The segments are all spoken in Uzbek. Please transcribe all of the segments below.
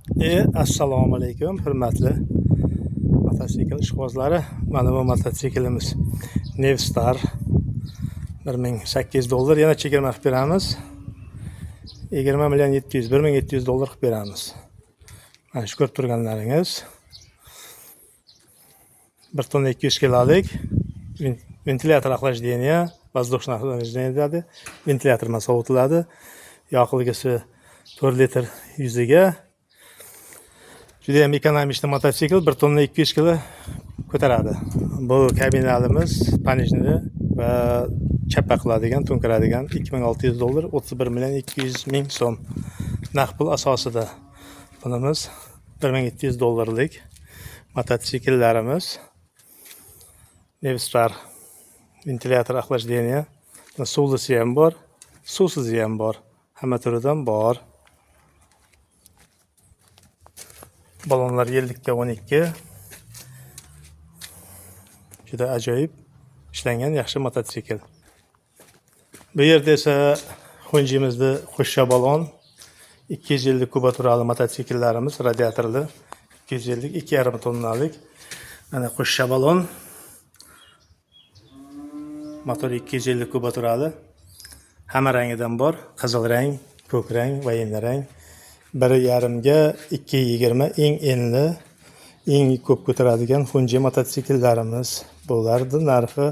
Assalomu alaykum, hurmatli mototsikl ishqibozlari. Mana bu mototsiklimiz Nevstar 1800 dollar, yana chegirma qilib beramiz. 20 million 700, 1700 dollar qilib beramiz. Mana shu ko'rib turganlaringiz 1 tonna 200 kilolik ventilyator охлаждения, воздушное охлаждение deyiladi. Ventilyator bilan sovutiladi. Yoqilgisi 4 litr yuziga. Juda ham ekonomичный mototsikl, 1 tonna 200 kilo ko'taradi. Bu kabinalimiz понижный va chappa qiladigan, to'nkaradigan 2600 dollar, 31 million 200 ming so'm naqd pul asosida. Bunimiz 1700 dollarlik mototsikllarimiz. Nevstar ventilyator охлаждения. Suvlisi ham bor, suvsizi ham bor. Hamma turidan bor. Balonlar 50 ga 12. Juda ajoyib ishlangan yaxshi mototsikl. Bu yerda esa Honjimizni qo'shsha balon 250 kubaturali mototsikllarimiz, radiatorli 250, 2,5 tonnalik. Mana qo'shsha balon. Motor 250 kubaturali. Hamma rangidan bor. Qizil rang, ko'k rang, военный rang. 1,5 ga 2,20 eng enli, eng ko'p ko'taradigan Honda mototsikllarimiz. Bularning narxi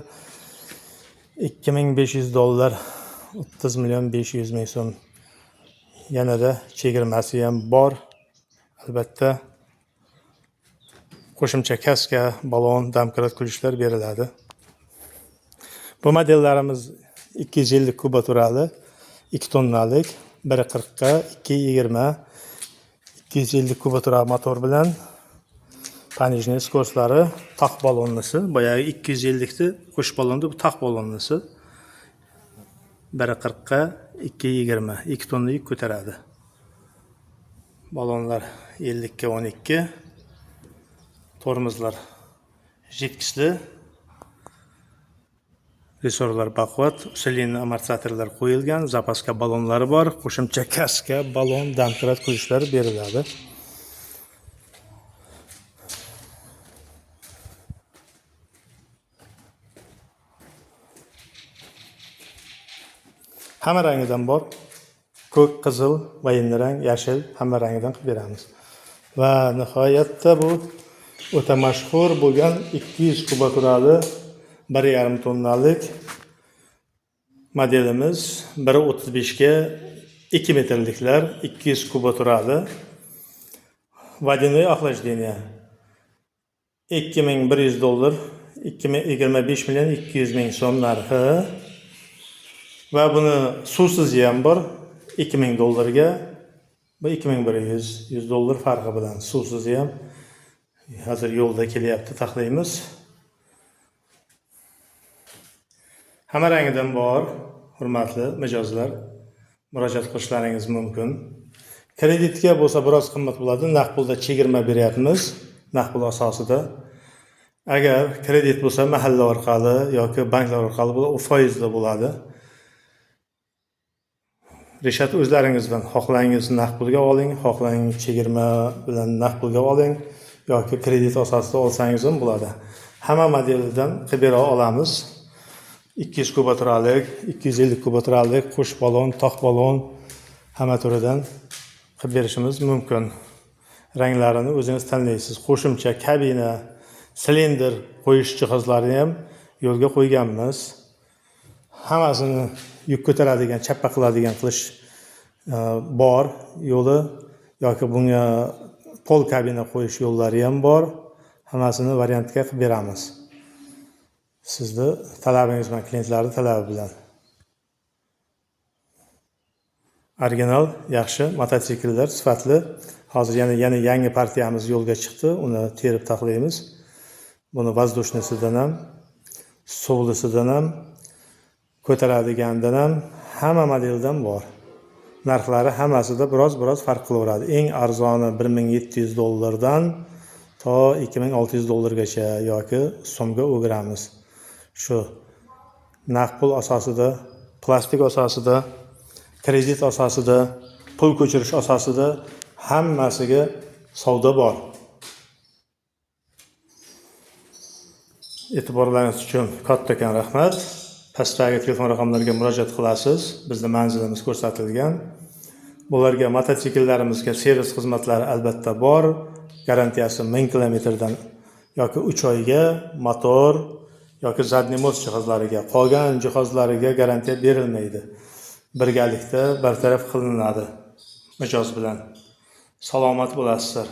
2500 dollar, 30 million 500 ming so'm. Yanada chegirmasi ham bor. Albatta qo'shimcha kaska, balon, domkrat ключlar beriladi. Bu modellarimiz 250 kubaturali, 2 tonnalik, 1,40 ga 2,20, 250 kubatura motor bilan понижный skорстлari, taq balonlisi, boyagi 250 ni qo'sh balonda, bu taq balonlisi. 1,40 ga 2,20, 2 tonna yuk ko'taradi. Balonlar 50 ga 12. Tormozlar жидкостьli. Resorlar baquvvat, усиленный amortizatorlar qo'yilgan, zapaska balonlari bor, qo'shimcha kaska, balon, domkrat ключlar beriladi. Hamma rangidan bor. Ko'k, qizil, военный rang, yashil, hamma rangidan qilib beramiz. Va nihoyatda bu o'ta mashhur bo'lgan 200 kubaturali 1,5 tonnalik modelimiz 1,35 ga 2 metrliklar 200 kubaturali водяное охлаждение 2100 dollar, 25 million 200 ming so'm narxi. Va buni suvsizi ham bor 2000 dollarga, bu 2100, 100 dollar farqi bilan suvsizi ham hozir yo'lda kelyapti, taxlaymiz. Hamma rangidan bor, hurmatli mijozlar, murojaat qilishlaringiz mumkin. Kreditga bo'lsa biroz qimmat bo'ladi, naqd pulda chegirma beryapmiz, naqd pul asosida. Agar kredit bo'lsa mahalla orqali yoki banklar orqali bo'lsa, u foizli bo'ladi. Reshat o'zlaringizdan, xohlangiz naqd pulga oling, xohlangiz chegirma bilan naqd pulga oling yoki kredit asosida olsangiz ham bo'ladi. Hamma modeldan qilib bera olamiz. 200 kubaturalik, 250 kubaturalik, qo'sh balon, tog' balon hamma turidan qilib berishimiz mumkin. Ranglarini o'zingiz tanlaysiz. Qo'shimcha kabina, silindr qo'yish jihozlarini ham yo'lga qo'yganmiz. Hammasini yuk ko'taradigan, chappa qiladigan qilish bor yo'li yoki bunga pol kabina qo'yish yo'llari ham bor. Hammasini variantga qilib beramiz. Sizni talabingiz bilan, klientlarning talabi bilan. Original, yaxshi mototsikllar, sifatli. Hozir yana yangi partiyamiz yo'lga chiqdi. Uni terib taxlaymiz. Buni воздушныйsidan ham, suvlisidan ham, ko'taradigandan ham, hamma modeldan bor. Narxlari hammasida biroz-biroz farq qilaveradi. Eng arzoni 1700 dollardan to 2600 dollargacha yoki so'mga o'giramiz. Shu naqd pul asosida, plastik asosida, kredit asosida, pul ko'chirish asosida hammasiga Savdo bor. E'tiborlaringiz uchun kattakon rahmat. Pastdagi telefon raqamlariga murojaat qilasiz. Bizning manzilimiz ko'rsatilgan. Bularga mototsikllerimizga servis xizmatlari albatta bor. Garantiyasi 1000 kilometrdan yoki 3 oyga motor yoki задний мост jihozlariga, qolgan jihozlariga garantiya berilmaydi. Birgalikda bartaraf qilinadi mijoz bilan. Salomat bo'lasizlar.